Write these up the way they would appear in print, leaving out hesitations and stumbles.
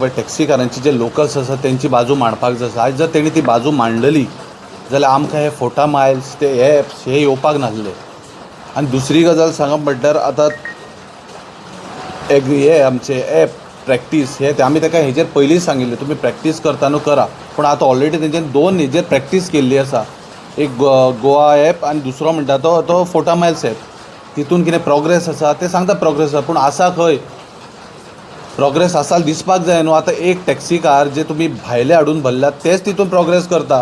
पळय, टॅक्सीकारांची जे लोकल्स आसा तेंची बाजू मांडपाक जाय आसा. आयज जर तेणी ती बाजू मांडलेली जाल्यार आमकां हे फोटा मायल्स, ते एप्स हे येवपाक नासले. आनी दुसरी गजाल सांगप म्हटल्यार, आतां एक हे आमचे एप प्रॅक्टीस हे ते आमी ताका हेजेर पयलींच सांगिल्लें, तुमी प्रॅक्टीस करता न्हू, करा. पूण आतां ऑलरेडी तेंच्यानी दोन हेजेर प्रॅक्टीस केल्ली आसा, एक गोवा एप आनी दुसरो म्हणटा तो तो फोटा मायल्स एप. तितून कितें प्रोग्रेस आसा ते सांगता, प्रोग्रेस आसा, पूण आसा खंय प्रोग्रेस? आसा दिसपाक जाय न्हू. आतां एक टॅक्सीकार जे तुमी भायले हाडून भरल्यात, तेच तितून प्रोग्रेस करता.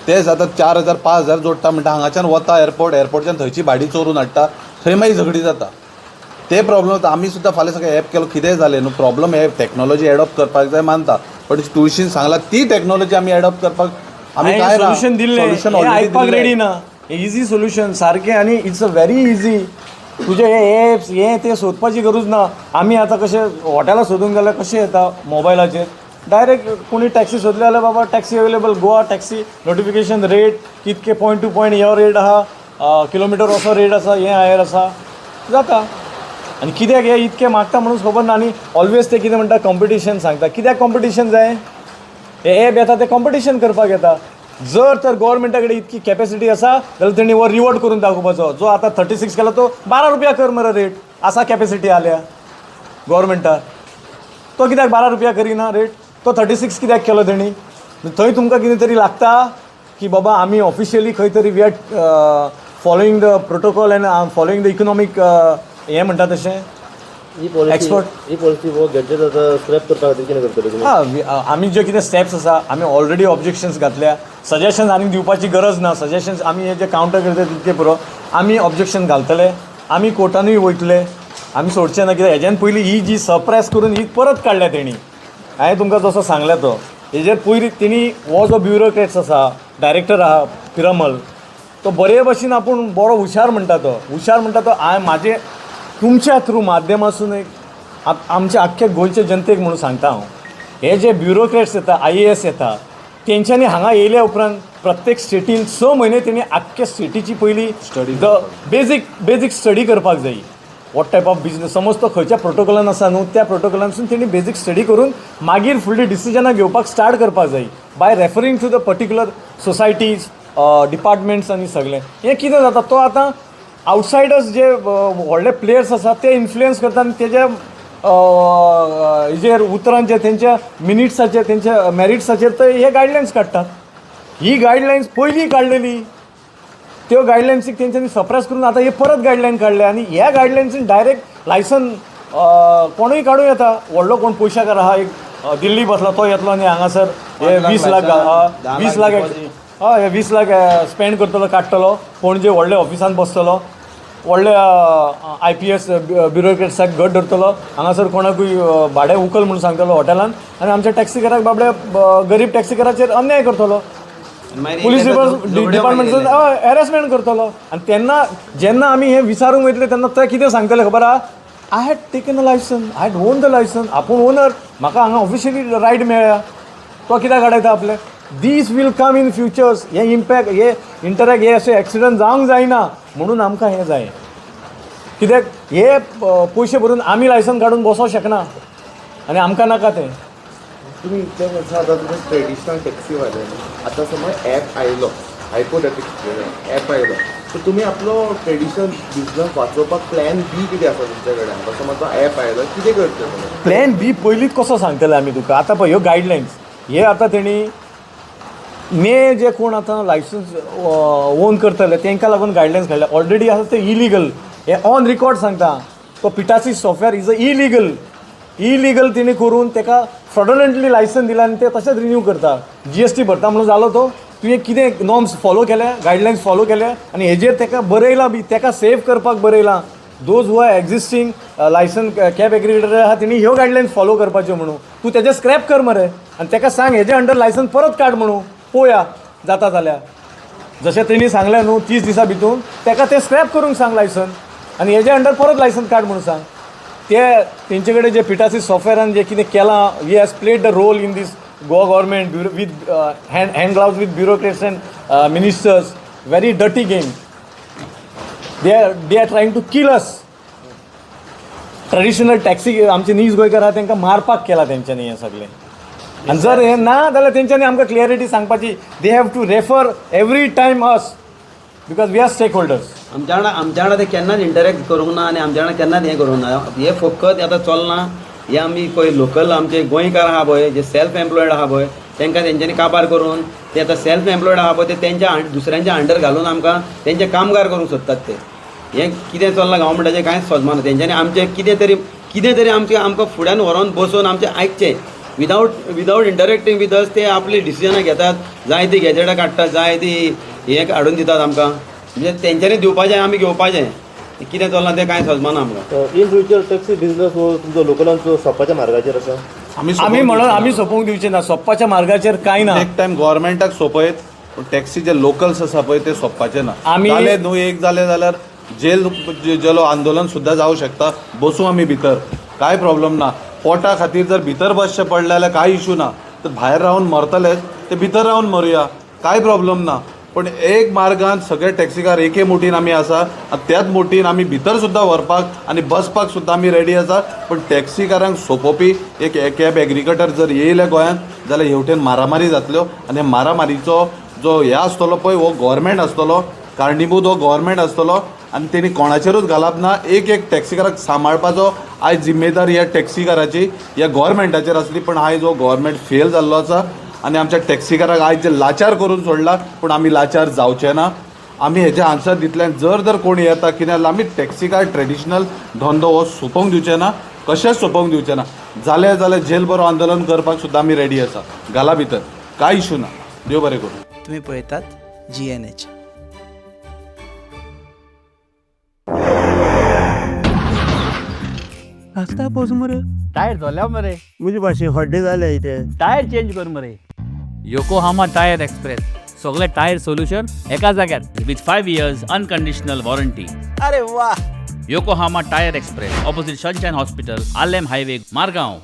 तेच आतां 4000, 5000 जोडटा म्हणटा, हांगाच्यान वता एअरपोर्ट, एअरपोर्टच्यान थंयची भाडी चोरून हाडटा, थंय मागीर झगडी जाता. ते प्रॉब्लम जाता. आमी सुद्दां फाल्यां सकाळीं एप केलो, कितेंय जालें न्हू प्रॉब्लम. हे टॅक्नॉलॉजी एडॉप्ट करपाक जाय मानता, पण तुळशीन सांगला ती टॅक्नॉलॉजी आमी एडॉप्ट करपाक आमी काय सोल्युशन दिल्लें. सोल्युशन हें आयकपाक रेडी ना. इझी सोल्युशन सारकें आनी it's a very easy. तुजे हे एप्स हे ते सोदपाची गरज ना. आमी आतां कशें हॉटेलां सोदूंक गेल्यार कशें येता मोबायलाचेर डायरेक्ट. कोणी टॅक्सी सोदली जाल्यार बाबा, taxi available, Goa taxi notification, rate कितके, पॉयंट टू पॉयंट हो रेट आहा, किलोमिटर असो रेट आसा, हें हायर आसा, जाता. आनी कित्याक हे इतके मागता म्हणून खबर ना. आनी ऑलवेज ते कितें म्हणटा, कॉम्पिटिशन सांगता. कित्याक कॉम्पिटिशन जाय? हे एप येता ते कॉम्पिटिशन करपाक येता. जर तर गोवोरमेंटा कडेन इतकी कॅपॅसिटी आसा जाल्यार तेणी हो रिवॉर्ड करून दाखोवपाचो. जो आतां 36 केला तो 12 रुपया कर मरे रेट. आसा कॅपॅसिटी आल्या गोवोरमेंटाक, तो कित्याक 12 रुपया करिना रेट? तो 36 कित्याक केलो तेणी? थंय तुमकां कितें तरी लागता की बाबा, आमी ऑफिशियली खंय तरी we are following the protocol and following the economic हें म्हणटा तशें. ही पॉलिसी Export. ही पॉलिसी हो गॅजेट आतां स्क्रॅप करपा खातीर कितें करतले तुमी? हां, आमी जे कितें स्टेप्स आसा, आमी ऑलरेडी ऑब्जेक्शन्स घातल्या. सजेशन्स आनी दिवपाची गरज ना. सजेशन्स आमी हे जे कावंटर करता तितके पुरो. आमी ऑब्जेक्शन घालतले, आमी कोर्टानूय वयतले, आमी सोडचे ना. कित्याक हेज्यान पयलीं ही जी सप्रेस करून ही परत काडल्या तेणी. हांवें तुमकां जसो सांगल्या तो हेजेर पयलीं तेणी हो जो ब्युरोक्रेट्स आसा, डायरेक्टर आहा पिरामल, तो बरे भशेन आपूण बरो हुशार म्हणटा तो, हुशार म्हणटा तो. हांवें म्हाजे तुमच्या थ्रू माध्यमासून एक आमच्या आख्ख्या गोंयच्या जनतेक म्हणून सांगता हांव, हे जे ब्युरोक्रेट्स येता, आयएएस येता, तेंच्यांनी हांगा येयल्या उपरांत प्रत्येक स्टेटीन 6 म्हयने तेणी आख्ख्या स्टेटीची पयली Study. The basic basic study करपाक जाय. What type of business, समज तो खंयच्या प्रोटोकॉलान आसा न्हू, त्या प्रोटोकॉलानसून तेणी बेजीक स्टडी करून मागीर फुडली डिसिजनां घेवपाक स्टार्ट करपाक जाय, by referring to the particular societies, departments आनी सगळें. हें कितें जाता, तो आतां आवटसायडर्स जे व्हडले प्लेयर्स आसात ते इन्फ्लुयन्स करता आनी तेज्या हेजेर, उतरांचेर, तेंच्या मिनिट्साचेर, तेंच्या मॅरिट्साचेर ते हे गायडलायन्स काडटात. ही गायडलायन्स पयलीं काडलेली, त्यो गायडलायन्सीक तेंच्यांनी सप्रेस करून आतां हे परत गायडलायन काडले. आनी ह्या गायडलायन्सीन डायरेक्ट लायसन कोणूय काडूं येता. व्हडलो कोण पयशाकार आहा, एक दिल्ली बसला, तो येतलो आनी हांगासर हे 5 लाख 20 लाख लायसनां, 10 20 लाख लाख deposit. हय, हे 20 लाख स्पेंड करतलो, काडटलो, पणजे व्हडले ऑफिसान बसतलो, व्हडले आयपीएस ब्युरोक्रेट्साक घट धरतलो, हांगासर कोणाकूय भाडें उखल म्हणून सांगतलो हॉटेलान आनी आमच्या टॅक्सीकाराक, बाबड्या गरीब टॅक्सीकाराचेर अन्याय करतलो. पुलीस डिपार्टमेंट हॅरेसमेंट करतलो. आनी तेन्ना जेन्ना आमी हें विचारूंक वयतले तेन्ना ते कितें सांगतले खबर आहा? "I had taken a licence, I had own the licence. आपूण ओनर, म्हाका हांगा ऑफिशियली रायट मेळ्ळ्या, तो कित्याक काडयता आपले?" These will come in futures. हे इम्पॅक्ट, हे इंटरॅक्ट, हे अशे एक्सिडंट जावंक जायना म्हणून आमकां हें जाय. कित्याक हे पयशे भरून आमी लायसन काडून बसोंक शकना आनी आमकां नाका तें. तुमी इतल्या वर्सां आतां तुमी ट्रेडिशनल टॅक्सीवाले न्हू. आतां समज ॲप आयलो, हायपोथेटिकल ॲप आयलो, सो तुमी आपलो ट्रेडिशनल बिजनस वाचोवपाक प्लॅन बी कितें आसा तुमच्या कडेन? आतां समज तो ॲप आयलो, कितें करचें तुमी? प्लॅन बी पयलींच कसो सांगतले आमी तुका? आतां पळय, ह्यो गायडलायन्स हे आतां तेणी ने जे कोण आतां लायसन्स ओन करतले तांकां लागून गायडलायन्स काडल्या. ऑलरेडी आसा ते इलिगल. हे ऑन रिकॉर्ड सांगता, तो पिटासी software is a illegal. Illegal तेणी करून ताका फ्रॉडुलंटली लायसन दिलां आनी ते तशेंच रिन्यू करता. जीएसटी भरता म्हणून जालो तो? तुवें कितें नॉर्म्स फॉलो केल्या, गायडलायन्स फॉलो केल्या? आनी हेजेर ताका बरयलां बी, ताका सेव करपाक बरयलां, those who are existing licence cab aggregator आहा तेणी ह्यो गायडलायन्स फॉलो करपाच्यो म्हणून. तूं तेजें स्क्रॅप कर मरे आनी ताका सांग हेजे अंडर लायसन परत काड म्हणून. पळोवया जाता जाल्यार. जशें तेणी सांगलें न्हू, 30 दिसां भितून ताका तें स्क्रॅप करूंक सांग लायसन आनी हेजे अंडर परत लायसन काड म्हणून सांग. ते तेंचे कडेन जे पिटासी सॉफ्टवेअरान जे कितें केलां, he has played the role in this Goa government with hand gloves with bureaucrats and ministers. Very dirty game. They are trying to kill us. Traditional taxi आमचे नीज गोंयकार आहा तांकां मारपाक केला तेंच्यांनी हें सगळें. आनी जर हें ना जाल्यार तेंच्यांनी आमकां क्लियरिटी सांगपाची. They have to refer every time us because we are stakeholders. आमच्या वांगडा ते केन्नाच इंटरेक्ट करूंक ना आनी आमच्या वांगडा केन्नाच हें करूंक ना. हें फकत आतां चलना. हे आमी पळय लोकल आमचे गोंयकार आहा पळय, जे सेल्फ एम्प्लॉयड आहा पळय, तांकां तेंच्यांनी काबार करून ते आतां सेल्फ एम्प्लॉयड आहा पळय ते तेंच्या दुसऱ्यांच्या अंडर घालून आमकां तेंचे कामगार करूंक सोदतात ते. हें कितें चल्लां गव्हर्मेंटाचें कांयच समजना. तेंच्यांनी आमचें कितें तरी आमचें आमकां फुड्यान व्हरोन बसोवन आमचें आयकचें विदावट इंटरेक्टींग वीथ अस. ते आपली डिसिजनां घेतात, जाय ती गॅजेटां काडटात, जाय ती हें हाडून दितात आमकां. म्हणजे तेंच्यांनी दिवपाचें आमी घेवपाचें. कितें चल्लां तें कांय समजना आमकां. इन फ्युचर टॅक्सी बिझनस हो तुमचो लोकलांचो सोंपपाच्या मार्गाचेर आसा? आमी आमी म्हणून आमी सोंपोवंक दिवचे ना. सोंपपाच्या मार्गाचेर कांय ना. एक टायम गव्हर्मेंटाक सोंपयत, पूण टॅक्सी जे लोकल्स आसा पळय ते सोंपपाचे ना. जाले न्हू एक जाले जाल्यार जेल जेलो आंदोलन सुद्दां जावं शकता. बसूं आमी भितर, कांय प्रॉब्लम ना. पोटा खातीर जर भितर बसचें पडलें जाल्यार कांय इशू ना. तर भायर रावन मरतलेच ते भितर रावन मरुया, कांय प्रॉब्लम ना. पण एक मार्गान सगळे टॅक्सीकार एके मोटीन आमी आसा आनी त्याच मोटीन आमी भितर सुद्दां व्हरपाक आनी बसपाक सुद्दां आमी रेडी आसा. पण टॅक्सीकारांक सोंपोवपी एक कॅब एग्रीगेटर जर येयले गोंयांत जाल्यार हेवटेन मारामारी जातल्यो आनी मारामारीचो जो हे आसतलो पळय हो गोवोरमेंट आसतलो, कारणीभूत हो गोवोरमेंट आसतलो आनी तेणी कोणाचेरूच घालप ना. एक एक टॅक्सीकाराक सांबाळपाचो आयज जिम्मेदारी ह्या टॅक्सीकाराची ह्या गोवोरमेंटाचेर आसली, पण आयज हो गोवोरमेंट फेल जाल्लो आसा आनी आमच्या टॅक्सीकाराक आयज जे लाचार करून सोडला. पूण आमी लाचार जावचे ना. आमी हेजे आन्सर दितले. आनी जर जर कोण येता कितें जाल्यार आमी टॅक्सीकार ट्रेडिशनल धंदो हो सोंपोवंक दिवचे ना, कशेंच सोंपोवंक दिवचे ना. जालें जाल्यार जेल भरो आंदोलन करपाक सुद्दां आमी रेडी आसा. घाला भितर, कांय इशू ना. देव बरें करूं. तुम्ही पळयतात जीएनएच. टायर जोल्या मरे. म्हजे भाशेन हड्डे जाले इथे. टायर चेंज कर मरे. योकोहामा टायर एक्सप्रेस, सगळे टायर सोल्युशन एका जाग्यार with 5 years unconditional warranty. अरे वा! Yokohama Tyre Express, opposite Sunshine Hospital, Arlem Highway, Margao.